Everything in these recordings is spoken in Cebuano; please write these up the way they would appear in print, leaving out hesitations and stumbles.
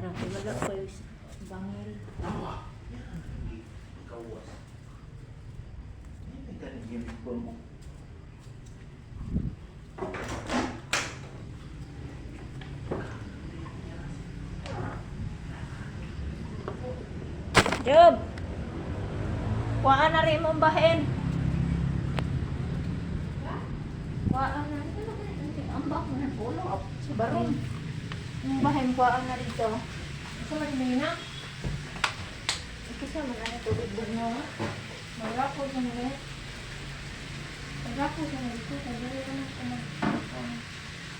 Harap, wala ko yung bangil. Kawas. Ay, galing yung mo. Job! Kuhaan na rin mong bahin. Kuhaan na rin. Ang bak mo ng pulo. Sa barong. Ang bahin, kuhaan na rito. Asa man ni na? Kasi man ang tubig bugno. Magrapol sa mga. Magrapol sa mga dito. Kaya dili ka na sa mga.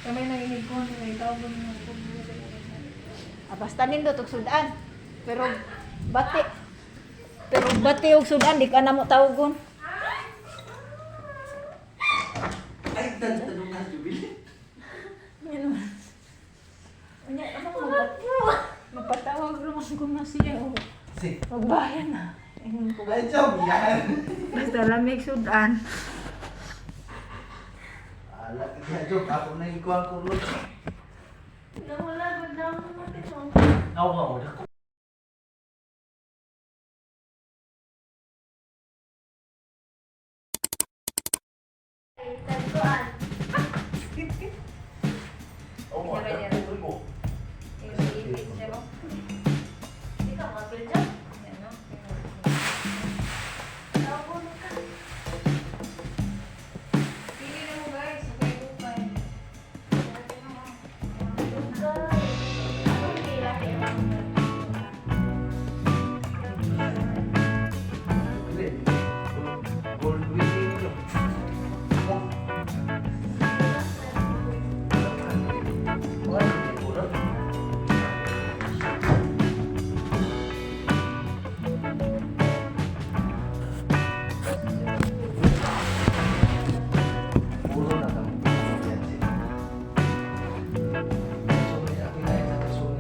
Kamay nang inig ko, may tawag mo ng Ah, basta nindot og sudan. Pero bati. Pero bati og sudan di ka na mo tawgon. Ay, tanong na, Jubil. Ano? Unya ano mo magpatawag naman ko na siya. Oh. Si. Magbayan na. Ingon ko. Ay, job, yan. Basta lamig sudan. Ala, kaya job, ako na yung kuwang kulot. Nawala, gud na ako mo. Ako nga, wala ko. Tagkuan. Oo, wala ko. Ikaw, mapil dyan. Tawag mo ka. Pili na mo guys, okay, okay. Dili, gold winning yun. Oh. Wala, wala. Puro na kami. Yan, si. Sorry, ako na yung nakasorry.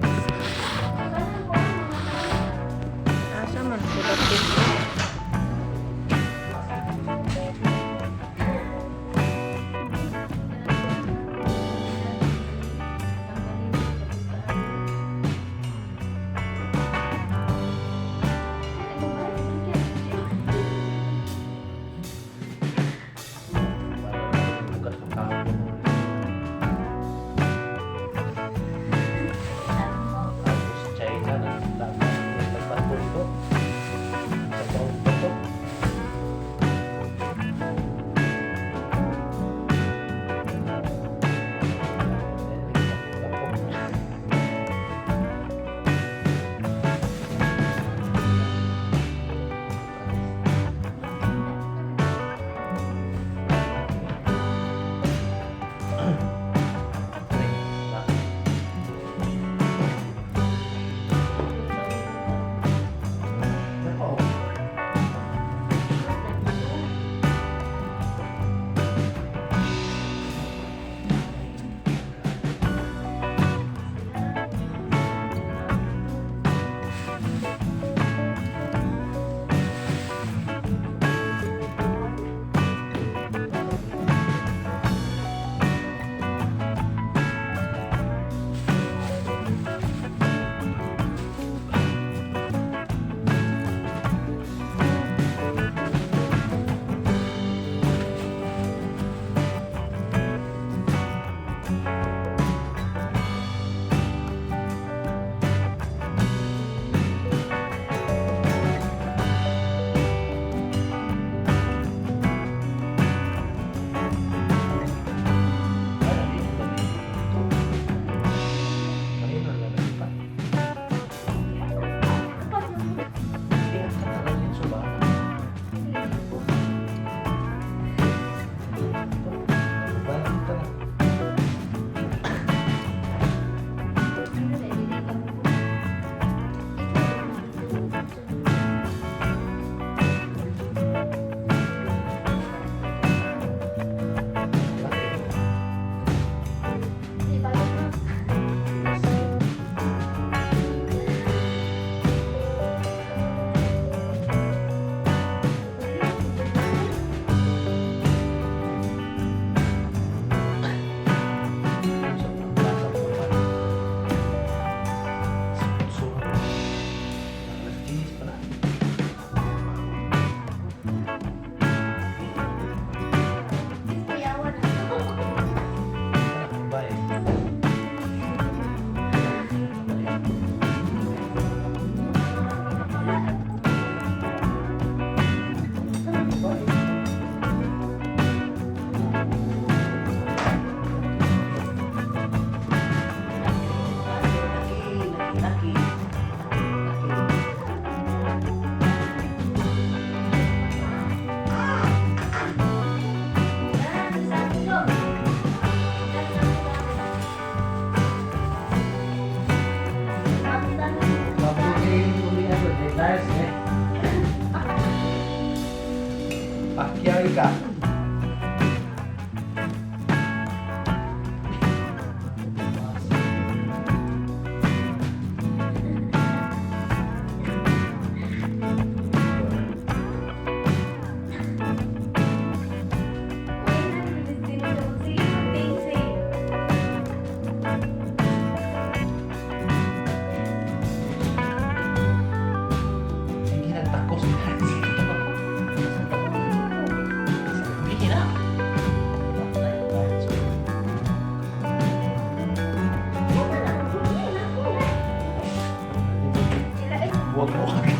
Huwag mo kami.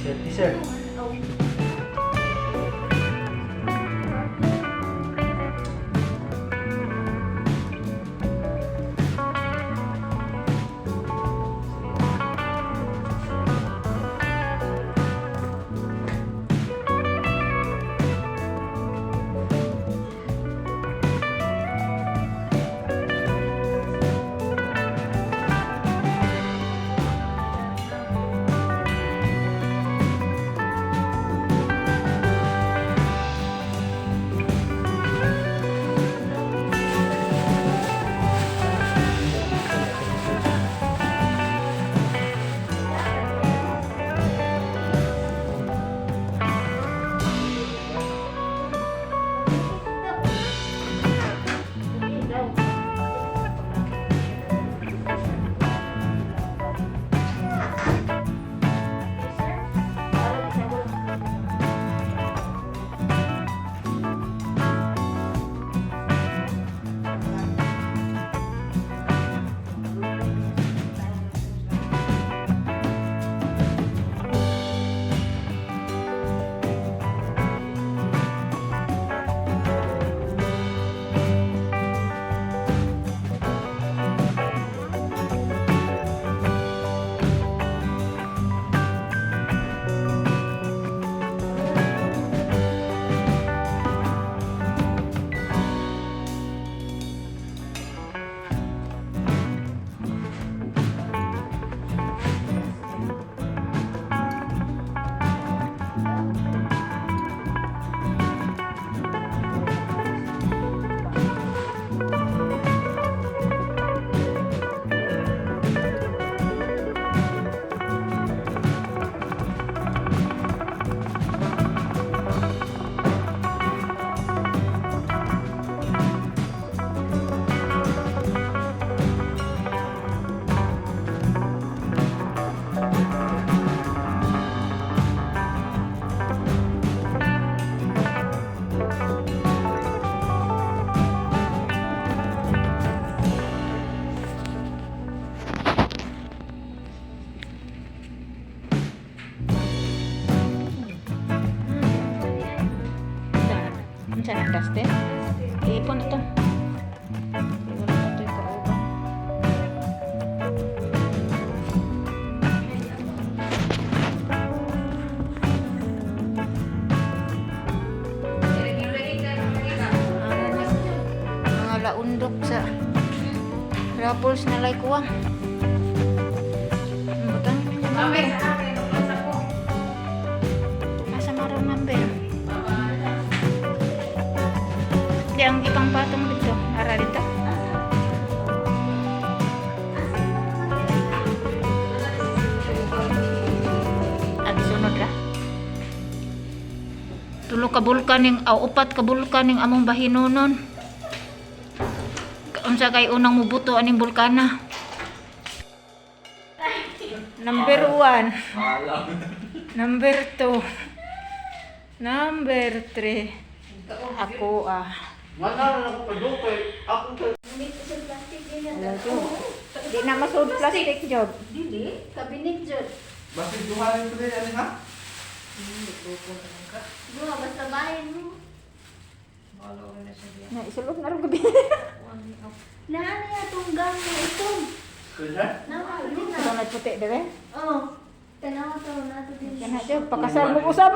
Sir, sir. Unsa na duster? Iipon na to. Wala na to kauban. Mga laundok sa Raffles na lay kuwang. Butang number. Asa maraw number? Di ang ipang patong dito. Ara dito. Agi sunod ra. Tulo ka bulkan ning aw upat ka bulkan ning among bahinonon. Unsa kay unang mubuto aning bulkana? Number 1. Number 2. Number 3. Ako ah. Wala na ako kadukay. Ako ka. Di na masud plastic job. Dili, kabinet jud. Bakit duhanin ko din, ano ha? Duha basta bahin mo. Na isulod na ron gabi. Naa na atong gang na itom. Sir? Naa na. Ito na puti dire. Oh. Tanaw to na to din. Kana job pakasal mo usab.